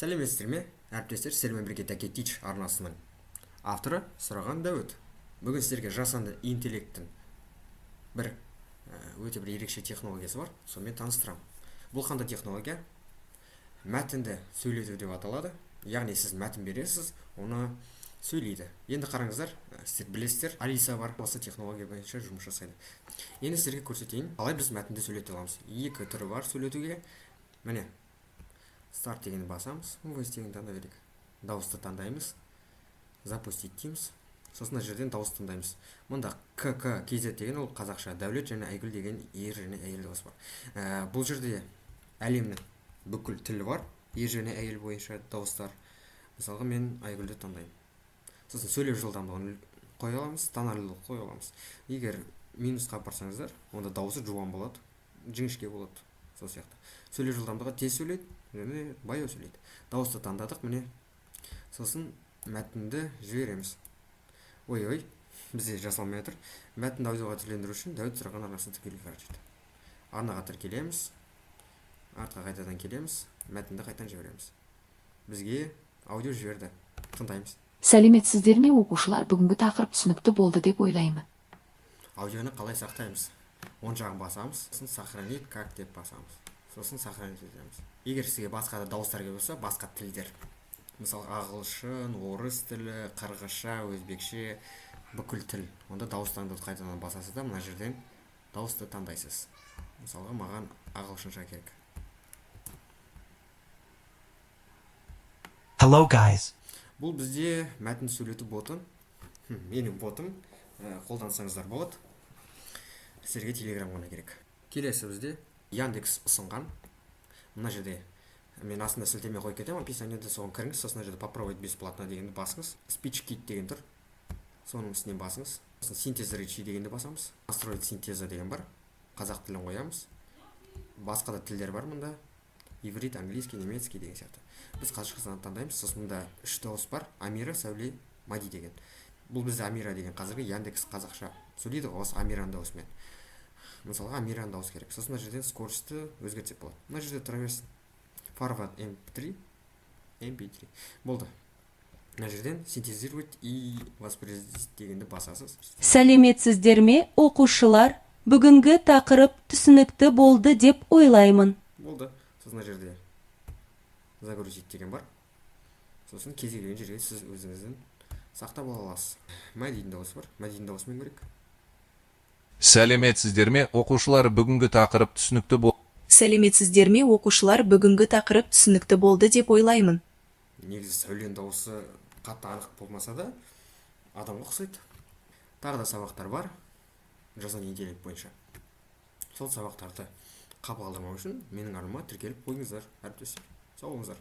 Сәлеметсіздер ме, әріптестер! Сіздермен бірге Дәке Тич арнасының авторы Сұраған Дәуіт. Бүгін сіздерге жасанды интеллекттің бір өте бір ерекше технологиясы бар, сонымен таныстырамын. Бұл қандай технология? Мәтінді сөйлету деп аталады. Яғни сіз мәтін бересіз, оны сөйлейді. Енді қараңыздар, сіздер білесіздер, Алиса бар, осы технология бойынша жұмыс жасайды. Енді сіздерге көрсетейін, қалай біз мәтінді сөйлете аламыз. Екі түрі бар сөйлетуге. Міне, старт дегенді басамыз, voice дегенді таңдай берейік. Дауысты таңдаймыз, запустить дейміз. Сосын мына жерден дауыс таңдаймыз. Мұнда КК KZ деген ол қазақша, Дәулет және Айгүл деген ер және әйел дауысы бар. Бұл жерде әлемнің бүкіл тілі бар, ер және әйел бойынша дауыстар. Мысалға, мен Айгүлді таңдаймын. Сосын сөйлеу жылдамдығын қоя аламыз, тональдылық қоя аламыз. Егер минусқа апарсаңыздар, онда дауысы жуан болады, жіңішке болады, сол сияқты. Сөйлеу жылдамдығы тез сөйлейді және баяу сөйлейді. Дауысты таңдадық, міне. Сосын мәтінді жібереміз. Ой, ой, бізде жасалмай жатыр. Мәтінді аудиоға түрлендіру үшін Дәуіт Сұраған арнасына тіркелу қажет. Арнаға тіркелеміз, артқа қайтадан келеміз, мәтінді қайтадан жібереміз. Бізге аудио жіберді, тыңдаймыз. Сәлеметсіздер ме, оқушылар! Бүгінгі тақырып түсінікті болды деп ойлаймын. Аудионы қалай сақтаймыз? Оң жағын басамыз, сосын «Сохранить как» деп басамыз, сосын сохранить етеміз. Егер сізге басқа да дауыстар керек болса, басқа тілдер, мысалы, ағылшын, орыс тілі, қырғызша, өзбекше, бүкіл тіл, онда дауыс таңдауды қайтадан басасыз да, мына жерден дауысты таңдайсыз. Мысалға, маған ағылшынша керек. Hello, guys. Бұл бізде мәтін сөйлету боты. Менің ботым. Қолдансаңыздар болады, сіздерге Телеграм ғана керек. Келесі бізде Яндекс ұсынған. Мына жерде мен астында сілтеме қойып кетемін, описаниеде, соған кіріңіз. Сосын мына жерде «Попробовать бесплатно» дегенді басыңыз. SpeechKit деген тұр, соның үстінен басыңыз. Сосын «Синтез речи» дегенді басамыз. «Настроить синтеза» деген бар, қазақ тілін қоямыз. Басқа да тілдер бар мұнда: иврит, английский, немецкий деген сияқты. Біз қазақшаны таңдаймыз. Сосын мында үш дауыс бар: Амира, Сәуле, Мади деген. Бұл бізде Амира деген, қазіргі Яндекс қазақша сөйлейді ғой, осы Амираның дауысымен. Мысалға, Амираның дауысы керек. Сосын мына жерден скоростьті өзгертсек болады. Мына жерде тұра берсін. Формат MP3, MP3 болды. Мына жерден «Синтезировать и воспроизвести» дегенді басасыз. Сәлеметсіздер ме, оқушылар! Бүгінгі тақырып түсінікті болды деп ойлаймын. Болды. Сосын мына жерде «Загрузить» деген бар. Сосын кез келген жерге сіз өзіңіздің сақтап ала аласыз. Мәдидің дауысы бар, Мәдидің дауысымен көрейік. Сәлеметсіздер ме, оқушылар! Бүгінгі тақырып түсінікті бол Сәлеметсіздер ме, оқушылар! Бүгінгі тақырып түсінікті болды деп ойлаймын. Негізі Сәуленің дауысы қатты анық болмаса да, адамға ұқсайды. Тағы да сабақтар бар жасанды интеллект бойынша. Сол сабақтарды қапы қалдырмау үшін менің арнама тіркеліп қойыңыздар, әріптестер. Сау болыңыздар.